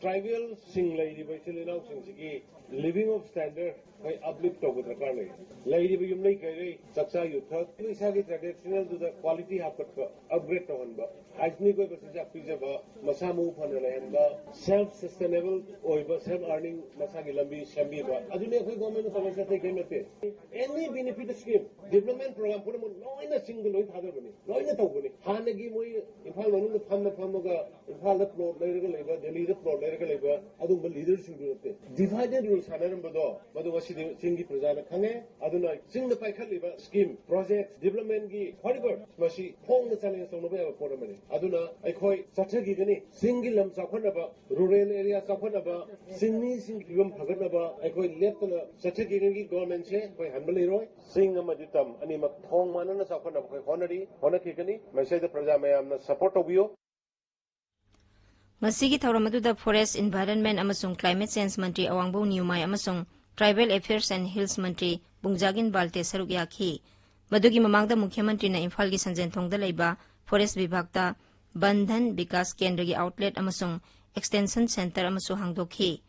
ꯇ꯭ꯔꯥꯏꯕꯦꯜꯁꯤꯡ ꯂꯩꯔꯤꯕ ꯏꯆꯤꯜ ꯏꯅꯥꯎꯁꯤꯡꯁꯤꯒꯤ ꯂꯤꯚꯤꯡ ꯑꯣꯐ ꯁ꯭ꯇꯦꯟꯗꯔꯗ ꯑꯩꯈꯣꯏ ꯑꯞꯂꯤꯐ ꯇꯧꯕ ꯗꯔꯀꯥꯔ ꯂꯩ꯫ ꯂꯩꯔꯤꯕ ꯌꯨꯝꯂꯩ ꯀꯩꯔꯩ, ꯆꯥꯛꯆꯥ ꯌꯨꯊꯛ, ꯏꯁꯥꯒꯤ ꯇ꯭ꯔꯦꯗꯤꯁꯅꯦꯜꯗꯨꯗ ꯀ꯭ꯋꯥꯂꯤꯇꯤ ꯍꯥꯞꯀꯠꯄ, ꯑꯞꯒ꯭ꯔꯦꯗ ꯇꯧꯍꯟꯕ, ꯍꯥꯏꯖꯤꯅꯤꯛ ꯑꯣꯏꯕ ꯆꯤꯟꯖꯥꯛ ꯄꯤꯖꯕ, ꯃꯁꯥ ꯃꯎ ꯐꯅ ꯂꯩꯍꯟꯕ, ꯁꯦꯜꯐ ꯁꯁꯇꯦꯅꯦꯕꯜ ꯑꯣꯏꯕ, ꯁꯦꯜꯐ ꯑꯔꯅꯤꯡ ꯃꯁꯥꯒꯤ ꯂꯝꯕꯤ ꯁꯦꯝꯕꯤꯕ, ꯑꯗꯨꯅꯤ ꯑꯩꯈꯣꯏ ꯒꯣꯔꯃꯦꯟꯅ ꯇꯧꯔꯤꯁꯦ, ꯑꯇꯩ ꯀꯔꯤꯝ ꯅꯠꯇꯦ꯫ ꯑꯦꯅꯤ ꯕꯦꯅꯤꯐꯤꯠ ꯁ꯭ꯀꯤꯝ, ꯗꯤꯕ꯭ꯂꯞꯃꯦꯟ ꯄ꯭ꯔꯣꯒ꯭ꯔꯥꯝ ꯄꯨꯝꯅꯃꯛ ꯂꯣꯏꯅ ꯆꯤꯡꯗ ꯂꯣꯏ ꯊꯥꯗꯕꯅꯤ, ꯂꯣꯏꯅ ꯇꯧꯕꯅꯤ꯫ ꯍꯥꯟꯅꯒꯤ ꯃꯣꯏ ꯏꯝꯐꯥꯜ ꯃꯅꯨꯡꯗ ꯐꯝꯅ ꯐꯝꯃꯒ ꯏꯝꯐꯥꯜꯗ ꯄ꯭ꯂꯣꯠ ꯂꯩꯔꯒ ꯂꯩꯕ, ꯗꯦꯜꯂꯤꯗ ꯄ꯭ꯂꯣꯠ ꯂꯩꯔꯒ ꯂꯩꯕ ꯑꯗꯨꯒꯨꯝꯕ ꯂꯤꯗꯔꯁꯤꯡꯗꯨ ꯅꯠꯇꯦ꯫ ꯗꯤꯚꯥꯏꯗꯦꯠ ꯔꯨꯜ ꯁꯥꯟꯅꯔꯝꯕꯗꯣ ꯃꯗꯨ ꯉꯁꯤꯗꯤ ꯆꯤꯡꯒꯤ ꯄ꯭ꯔꯖꯥꯅ ꯈꯪꯉꯦ꯫ ꯑꯗꯨꯅ ꯆꯤꯡꯗ ꯄꯥꯏꯈꯠꯂꯤꯕ ꯁ꯭ꯀꯤꯝ, ꯄ꯭ꯔꯣꯖꯦꯛ, ꯗꯤꯕ꯭ꯂꯞꯃꯦꯟꯒꯤ ꯍꯣꯔꯤꯕꯔ ꯃꯁꯤ ꯈꯣꯡꯅ ꯆꯥꯂꯦꯟꯁ ꯇꯧꯅꯕ ꯌꯥꯕ ꯄꯣꯠ ꯑꯃꯅꯤ꯫ ꯑꯗꯨꯅ ꯑꯩꯈꯣꯏ ꯆꯠꯊꯈꯤꯒꯅꯤ꯫ ꯆꯤꯡꯒꯤ ꯂꯝ ꯆꯥꯎꯈꯠꯅꯕ, ꯔꯨꯔꯦꯜ ꯑꯦꯔꯤꯌꯥ ꯆꯥꯎꯈꯠꯅꯕ, ꯆꯤꯡꯃꯤꯁꯤꯡꯒꯤ ꯐꯤꯕꯝ ꯐꯒꯠꯅꯕ ꯑꯩꯈꯣꯏ ꯂꯦꯞꯇꯅ ꯆꯠꯊꯈꯤꯒꯅꯤ꯫ ꯒꯣꯔꯃꯦꯟꯁꯦ ꯑꯩꯈꯣꯏ ꯍꯟꯕ ꯂꯩꯔꯣꯏ꯫ ꯆꯤꯡ ꯑꯃꯗꯤ ꯇꯝ ꯑꯅꯤꯃꯛ ꯊꯣꯡ ꯃꯥꯟꯅꯅ ꯆꯥꯎꯈꯠꯅꯕ ꯑꯩꯈꯣꯏ ꯍꯣꯠꯅꯔꯤ, ꯍꯣꯠꯅꯈꯤꯒꯅꯤ꯫ ꯃꯁꯤꯗ ꯄ꯭ꯔꯖꯥ ꯃꯌꯥꯝꯅ ꯁꯄꯣꯔꯠ ꯇꯧꯕꯤꯌꯨ꯫ ꯉꯁꯤꯒꯤ ꯊꯧꯔꯝ ꯑꯗꯨꯗ ꯐꯣꯔꯦꯁ, ꯏꯟꯚꯥꯏꯔꯟꯃꯦꯟ ꯑꯃꯁꯨꯡ ꯀ꯭ꯂꯥꯏꯃꯦꯠ ꯆꯦꯟꯖ ꯃꯟꯇ꯭ꯔꯤ ꯑꯋꯥꯡꯕꯧ ꯅꯤꯌꯨꯃꯥꯏ ꯑꯃꯁꯨꯡ ꯇ꯭ꯔꯥꯏꯕꯦꯜ ꯑꯦꯐꯤꯌꯔꯁ ꯑꯦꯟ ꯍꯤꯜꯁ ꯃꯟꯇ꯭ꯔꯤ ꯕꯨꯡꯖꯥꯒꯤꯟ ꯕꯥꯜꯇꯦ ꯁꯔꯨꯛ ꯌꯥꯈꯤ꯫ ꯃꯗꯨꯒꯤ ꯃꯃꯥꯡꯗ ꯃꯨꯈ꯭ꯌ ꯃꯟꯇ꯭ꯔꯤꯅ ꯏꯝꯐꯥꯜꯒꯤ ꯁꯟꯖꯦꯟꯊꯣꯡꯗ ꯂꯩꯕ ꯐꯣꯔꯦꯁ ꯕꯤꯚꯥꯒꯇ ꯕꯟ ꯙꯟ ꯕꯤꯀꯥꯁ ꯀꯦꯟꯗ꯭ꯔꯒꯤ ꯑꯥꯎꯠꯂꯦꯠ ꯑꯃꯁꯨꯡ ꯑꯦꯛꯁꯇꯦꯟꯁꯟ ꯁꯦꯟꯇꯔ ꯑꯃꯁꯨ ꯍꯥꯡꯗꯣꯛꯈꯤ꯫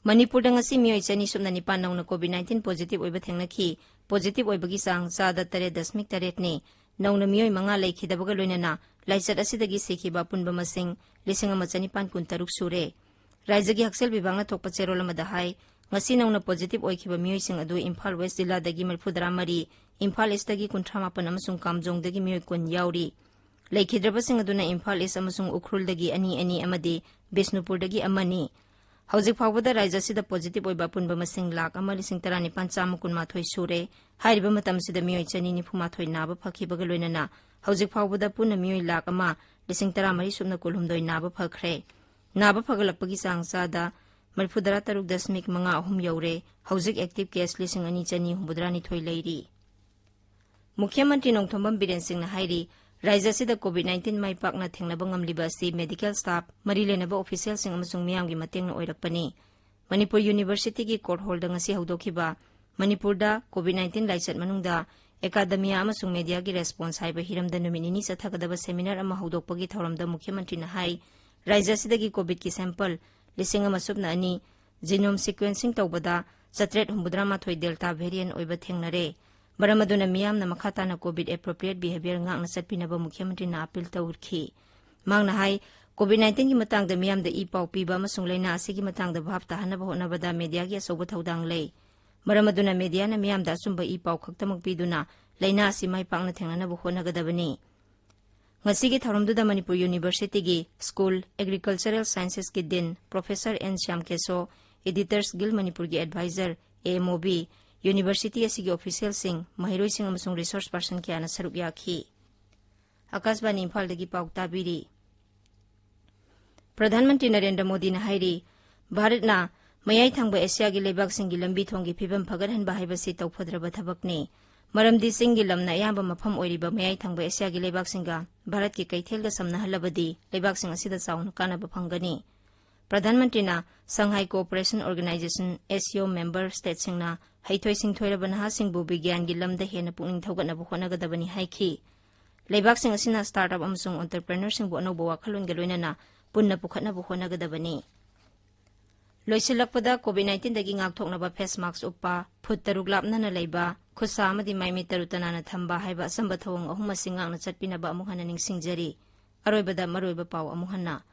ꯃꯅꯤꯄꯨꯔꯗ ꯉꯁꯤ ꯃꯤꯑꯣꯏ ꯆꯅꯤ ꯁꯨꯞꯅ ꯅꯤꯄꯥꯟ ꯅꯧꯅ ꯀꯣꯚꯤꯗ ꯅꯥꯏꯟꯇꯤꯟ ꯄꯣꯖꯤꯇꯤꯚ ꯑꯣꯏꯕ ꯊꯦꯡꯅꯈꯤ꯫ ꯄꯣꯖꯤꯇꯤꯚ ꯑꯣꯏꯕꯒꯤ ꯆꯥꯡ ꯆꯥꯗ ꯇꯔꯦꯠ ꯗꯁꯃꯤꯛ ꯇꯔꯦꯠꯅꯤ꯫ ꯅꯧꯅ ꯃꯤꯑꯣꯏ ꯃꯉꯥ ꯂꯩꯈꯤꯗꯕꯒ ꯂꯣꯏꯅꯅ ꯂꯥꯏꯆꯠ ꯑꯁꯤꯗꯒꯤ ꯁꯤꯈꯤꯕ ꯑꯄꯨꯟꯕ ꯃꯁꯤꯡ ꯂꯤꯁꯤꯡ ꯑꯃ ꯆꯅꯤꯄꯥꯟ ꯀꯨꯟꯇꯔꯨꯛ ꯁꯨꯔꯦ꯫ ꯔꯥꯏꯖ꯭ꯌꯒꯤ ꯍꯛꯁꯦꯜ ꯕꯤꯚꯥꯒꯅ ꯊꯣꯛꯄ ꯆꯦꯔꯣꯜ ꯑꯃꯗ ꯍꯥꯏ, ꯉꯁꯤ ꯅꯧꯅ ꯄꯣꯖꯤꯇꯤꯚ ꯑꯣꯏꯈꯤꯕ ꯃꯤꯑꯣꯏꯁꯤꯡ ꯑꯗꯨ ꯏꯝꯐꯥꯜ ꯋꯦꯁ ꯖꯤꯂꯥꯗꯒꯤ ꯃꯔꯤꯐꯨꯇꯔꯥ ꯃꯔꯤ, ꯏꯝꯐꯥꯜ ꯏꯁꯇꯒꯤ ꯀꯨꯟꯊ꯭ꯔꯥ ꯃꯥꯄꯟ ꯑꯃꯁꯨꯡ ꯀꯥꯝꯖꯣꯡꯗꯒꯤ ꯃꯤꯑꯣꯏ ꯀꯨꯟ ꯌꯥꯎꯔꯤ꯫ ꯂꯩꯈꯤꯗ꯭ꯔꯕꯁꯤꯡ ꯑꯗꯨꯅ ꯏꯝꯐꯥꯜ ꯏꯁ ꯑꯃꯁꯨꯡ ꯎꯈ꯭ꯔꯨꯜꯗꯒꯤ ꯑꯅꯤ ꯑꯅꯤ ꯑꯃꯗꯤ ꯕꯤꯁꯅꯨꯄꯨꯔꯗꯒꯤ ꯑꯃꯅꯤ꯫ ꯍꯧꯖꯤꯛ ꯐꯥꯎꯕꯗ ꯔꯥꯏꯖ꯭ꯌ ꯑꯁꯤꯗ ꯄꯣꯖꯤꯇꯤꯚ ꯑꯣꯏꯕ ꯑꯄꯨꯟꯕ ꯃꯁꯤꯡ ꯂꯥꯈ ꯑꯃ ꯂꯤꯁꯤꯡ ꯇꯔꯥꯅꯤꯄꯥꯟ ꯆꯥꯝꯃ ꯀꯨꯟꯃꯥꯊꯣꯏ ꯁꯨꯔꯦ꯫ ꯍꯥꯏꯔꯤꯕ ꯃꯇꯝꯁꯤꯗ ꯃꯤꯑꯣꯏ ꯆꯅꯤ ꯅꯤꯐꯨꯃꯥꯊꯣꯏ ꯅꯥꯕ ꯐꯈꯤꯕꯒ ꯂꯣꯏꯅꯅ ꯍꯧꯖꯤꯛ ꯐꯥꯎꯕꯗ ꯄꯨꯟꯅ ꯃꯤꯑꯣꯏ ꯂꯥꯈ ꯑꯃ ꯂꯤꯁꯤꯡ ꯇꯔꯥꯃꯔꯤ ꯁꯨꯞꯅ ꯀꯨꯟꯍꯨꯝꯗꯣꯏ ꯅꯥꯕ ꯐꯈ꯭ꯔꯦ꯫ ꯅꯥꯕ ꯐꯒꯠꯂꯛꯄꯒꯤ ꯆꯥꯡ ꯆꯥꯗ ꯃꯔꯤꯐꯨꯇꯔꯥ ꯇꯔꯨꯛ ꯗꯁꯃꯤꯛ ꯃꯉꯥ ꯑꯍꯨꯝ ꯌꯧꯔꯦ꯫ ꯍꯧꯖꯤꯛ ꯑꯦꯛꯇꯤꯚ ꯀꯦꯁ ꯂꯤꯁꯤꯡ ꯑꯅꯤ ꯆꯅꯤ ꯍꯨꯝꯐꯨꯇꯔꯥ ꯅꯤꯊꯣꯏ ꯂꯩꯔꯤ꯫ ꯃꯨꯈ꯭ꯌ ꯃꯟꯇ꯭ꯔꯤ ꯅꯣꯡꯊꯣꯝꯕꯝ ꯕꯤꯔꯦꯟ ꯁꯤꯡꯅ ꯍꯥꯏꯔꯤ, ꯔꯥꯖ꯭ꯌ ꯑꯁꯤꯗ COVID nineteen ꯃꯥꯏ ꯄꯥꯛꯅ ꯊꯦꯡꯅꯕ ꯉꯝꯂꯤꯕ ꯑꯁꯤ medical staff, ꯃꯔꯤ ꯂꯩꯅꯕ officialꯁꯤꯡ ꯑꯃꯁꯨꯡ ꯃꯤꯌꯥꯝꯒꯤ ꯃꯇꯦꯡꯅ ꯑꯣꯏꯔꯛꯄꯅꯤ꯫ ꯃꯅꯤꯄꯨꯔ Universityꯒꯤ court hallꯗ ꯉꯁꯤ ꯍꯧꯗꯣꯛꯈꯤꯕ ꯃꯅꯤꯄꯨꯔꯗ COVID nineteen ꯂꯥꯏꯆꯠ ꯃꯅꯨꯡꯗ academia ꯑꯃꯁꯨꯡ mediaꯒꯤ response ꯍꯥꯏꯕ ꯍꯤꯔꯝꯗ ꯅꯨꯃꯤꯠ ꯅꯤꯅꯤ ꯆꯠꯊꯒꯗꯕ seminar ꯑꯃ ꯍꯧꯗꯣꯛꯄꯒꯤ ꯊꯧꯔꯝꯗ ꯃꯨꯈ꯭ꯌ ꯃꯟꯇ꯭ꯔꯤꯅ ꯍꯥꯏ, ꯔꯥꯖ꯭ꯌ ꯑꯁꯤꯗꯒꯤ COVIDꯀꯤ sample ꯂꯤꯁꯤꯡ ꯑꯃ ꯁꯨꯞꯅ ꯑꯅꯤ genome sequencing ꯇꯧꯕꯗ ꯆꯥꯇ꯭ꯔꯦꯠ ꯍꯨꯝꯐꯨꯇꯔꯥ ꯃꯥꯊꯣꯏ Delta variant ꯑꯣꯏꯕ ꯊꯦꯡꯅꯔꯦ꯫ ꯃꯔꯝ ꯑꯗꯨꯅ ꯃꯤꯌꯥꯝꯅ ꯃꯈꯥ ꯇꯥꯅ COVID appropriate behavior ꯉꯥꯛꯅ ꯆꯠꯄꯤꯅꯕ ꯃꯨꯈ꯭ꯌ ꯃꯟꯇ꯭ꯔꯤꯅ appeal ꯇꯧꯈꯤ꯫ ꯃꯍꯥꯛꯅ ꯍꯥꯏ, COVID nineteenꯒꯤ ꯃꯇꯥꯡꯗ ꯃꯤꯌꯥꯝꯗ ꯏ ꯄꯥꯎ ꯄꯤꯕ ꯑꯃꯁꯨꯡ ꯂꯥꯏꯅꯥ ꯑꯁꯤꯒꯤ ꯃꯇꯥꯡꯗ ꯚꯥꯞ ꯇꯥꯍꯟꯅꯕ ꯍꯣꯠꯅꯕꯗ mediaꯒꯤ ꯑꯆꯧꯕ ꯊꯧꯗꯥꯡ ꯂꯩ꯫ ꯃꯔꯝ ꯑꯗꯨꯅ mediaꯅ ꯃꯤꯌꯥꯝꯗ ꯑꯆꯨꯝꯕ ꯏ ꯄꯥꯎ ꯈꯛꯇꯃꯛ ꯄꯤꯗꯨꯅ ꯂꯥꯏꯅꯥ ꯑꯁꯤ ꯃꯥꯏ ꯄꯥꯛꯅ ꯊꯦꯡꯅꯅꯕ ꯍꯣꯠꯅꯒꯗꯕꯅꯤ꯫ ꯉꯁꯤꯒꯤ ꯊꯧꯔꯝꯗꯨꯗ Manipur Universityꯒꯤ School Agricultural Sciencesꯀꯤ Dean Professor N Shyam ꯀꯦꯁꯣ, Editors Guild ꯃꯅꯤꯄꯨꯔꯒꯤ advisor, AMOB, University ꯑꯁꯤꯒꯤ officialꯁꯤꯡ, ꯃꯍꯩꯔꯣꯏꯁꯤꯡ ꯑꯃꯁꯨꯡ resource person ꯀꯌꯥꯅ ꯁꯔꯨꯛ ꯌꯥꯈꯤ꯫ ꯑꯥꯀꯥꯁꯕꯥꯅꯤ ꯏꯝꯐꯥꯜꯗꯒꯤ ꯄꯥꯎ ꯇꯥꯕꯤꯔꯤ꯫ ꯄ꯭ꯔꯙꯥꯟ ꯃꯟꯇ꯭ꯔꯤ ꯅꯔꯦꯟꯗ꯭ꯔ ꯃꯣꯗꯤꯅ ꯍꯥꯏꯔꯤ, ꯚꯥꯔꯠꯅ ꯃꯌꯥꯏ ꯊꯪꯕ ꯑꯦꯁꯤꯌꯥꯒꯤ ꯂꯩꯕꯥꯛꯁꯤꯡꯒꯤ ꯂꯝꯕꯤ ꯊꯣꯡꯒꯤ ꯐꯤꯕꯝ ꯐꯒꯠꯍꯟꯕ ꯍꯥꯏꯕꯁꯤ ꯇꯧꯐꯗ꯭ꯔꯕ ꯊꯕꯛꯅꯤ꯫ ꯃꯔꯝꯗꯤ ꯆꯤꯡꯒꯤ ꯂꯝꯅ ꯑꯌꯥꯝꯕ ꯃꯐꯝ ꯑꯣꯏꯔꯤꯕ ꯃꯌꯥꯏ ꯊꯪꯕ ꯑꯦꯁꯤꯌꯥꯒꯤ ꯂꯩꯕꯥꯛꯁꯤꯡꯒ ꯚꯥꯔꯠꯀꯤ ꯀꯩꯊꯦꯜꯒ ꯁꯝꯅꯍꯜꯂꯕꯗꯤ ꯂꯩꯕꯥꯛꯁꯤꯡ ꯑꯁꯤꯗ ꯆꯥꯎꯅ ꯀꯥꯟꯅꯕ ꯐꯪꯒꯅꯤ꯫ ꯄ꯭ꯔꯙꯥꯟ ꯃꯟꯇ꯭ꯔꯤꯅ Shanghai Cooperation Organisation, SCO member stateꯁꯤꯡꯅ ꯍꯩꯊꯣꯏ ꯁꯤꯡꯊꯣꯏꯔꯕ ꯅꯍꯥꯁꯤꯡꯕꯨ ꯕꯤꯒ꯭ꯌꯥꯟꯒꯤ ꯂꯝꯗ ꯍꯦꯟꯅ ꯄꯨꯛꯅꯤꯡ ꯊꯧꯒꯠꯅꯕ ꯍꯣꯠꯅꯒꯗꯕꯅꯤ ꯍꯥꯏꯈꯤ꯫ ꯂꯩꯕꯥꯛꯁꯤꯡ ꯑꯁꯤꯅ startup ꯑꯃꯁꯨꯡ entrepreneurꯁꯤꯡꯕꯨ ꯑꯅꯧꯕ ꯋꯥꯈꯜꯂꯣꯟꯒ ꯂꯣꯏꯅꯅ ꯄꯨꯟꯅ ꯄꯨꯈꯠꯅꯕ ꯍꯣꯠꯅꯒꯗꯕꯅꯤ꯫ ꯂꯣꯏꯁꯤꯜꯂꯛꯄꯗ, COVID nineteenꯗꯒꯤ ꯉꯥꯛꯊꯣꯛꯅꯕ face mask ꯎꯞꯄ, ꯐꯨꯠ ꯇꯔꯨꯛ ꯂꯥꯞꯅꯅ ꯂꯩꯕ, ꯈꯨꯠꯁꯥ ꯑꯃꯗꯤ ꯃꯥꯏꯃꯤꯠ ꯇꯔꯨ ꯇꯅꯥꯟꯅ ꯊꯝꯕ ꯍꯥꯏꯕ ꯑꯆꯝꯕ ꯊꯧꯑꯣꯡ ꯑꯍꯨꯝ ꯑꯁꯤ ꯉꯥꯛꯅ ꯆꯠꯄꯤꯅꯕ ꯑꯃꯨꯛ ꯍꯟꯅ ꯅꯤꯡꯁꯤꯡꯖꯔꯤ꯫ ꯑꯔꯣꯏꯕꯗ ꯃꯔꯨꯑꯣꯏꯕ ꯄꯥꯎ ꯑꯃꯨꯛ ꯍꯟꯅ꯫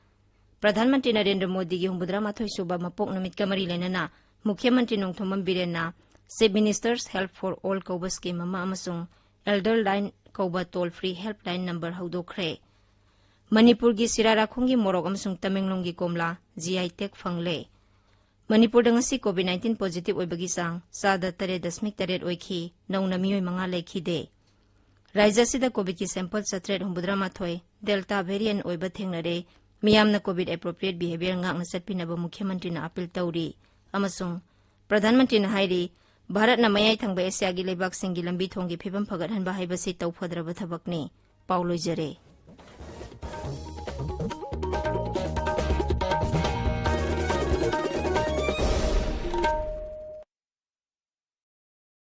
ꯄ꯭ꯔꯙꯥꯟ ꯃꯟꯇ꯭ꯔꯤ ꯅꯔꯦꯟꯗ꯭ꯔ ꯃꯣꯗꯤꯒꯤ ꯍꯨꯝꯐꯨꯇꯔꯥ ꯃꯥꯊꯣꯏ ꯁꯨꯕ ꯃꯄꯣꯛ ꯅꯨꯃꯤꯠꯀ ꯃꯔꯤ ꯂꯩꯅꯅ ꯃꯨꯈ꯭ꯌ ꯃꯟꯇ꯭ꯔꯤ ꯅꯣꯡꯊꯣꯝꯕꯝ ꯕꯤꯔꯦꯟꯅ Chief Minister's Help for All ꯀꯧꯕ scheme ꯑꯃ ꯑꯃꯁꯨꯡ Elder Line ꯀꯧꯕ toll free helpline number ꯍꯧꯗꯣꯛꯈ꯭ꯔꯦ꯫ ꯃꯅꯤꯄꯨꯔꯒꯤ ꯁꯤꯔꯥꯔꯥꯈꯣꯡꯒꯤ ꯃꯣꯔꯣꯛ ꯑꯃꯁꯨꯡ ꯇꯃꯦꯡꯂꯣꯡꯒꯤ ꯀꯣꯝꯂꯥ GI tag ꯐꯪꯂꯦ꯫ ꯃꯅꯤꯄꯨꯔꯗ ꯉꯁꯤ COVID nineteen positive ꯑꯣꯏꯕꯒꯤ ꯆꯥꯡ ꯆꯥꯗ ꯇꯔꯦꯠ ꯗꯁꯃꯤꯛ ꯇꯔꯦꯠ ꯑꯣꯏꯈꯤ, ꯅꯧꯅ ꯃꯤꯑꯣꯏ ꯃꯉꯥ ꯂꯩꯈꯤꯗꯦ꯫ ꯔꯥꯖ꯭ꯌ ꯑꯁꯤꯗ COVIDꯀꯤ sample ꯆꯥꯇ꯭ꯔꯦꯠ ꯍꯨꯝꯐꯨꯇꯔꯥ ꯃꯥꯊꯣꯏ Delta variant ꯑꯣꯏꯕ ꯊꯦꯡꯅꯔꯦ꯫ ꯃꯤꯌꯥꯝꯅ COVID appropriate behavior ꯉꯥꯛꯅ ꯆꯠꯄꯤꯅꯕ ꯃꯨꯈ꯭ꯌ ꯃꯟꯇ꯭ꯔꯤꯅ appeal ꯇꯧꯔꯤ꯫ ꯑꯃꯁꯨꯡ ꯄ꯭ꯔꯙꯥꯟ ꯃꯟꯇ꯭ꯔꯤꯅ ꯍꯥꯏꯔꯤ, ꯚꯥꯔꯠꯅ ꯃꯌꯥꯏ ꯊꯪꯕ ꯑꯦꯁꯤꯌꯥꯒꯤ ꯂꯩꯕꯥꯛꯁꯤꯡꯒꯤ ꯂꯝꯕꯤ ꯊꯣꯡꯒꯤ ꯐꯤꯕꯝ ꯐꯒꯠꯍꯟꯕ ꯍꯥꯏꯕꯁꯤ ꯇꯧꯐꯗ꯭ꯔꯕ ꯊꯕꯛꯅꯤ꯫ ꯄꯥꯎ ꯂꯣꯏꯖꯔꯦ꯫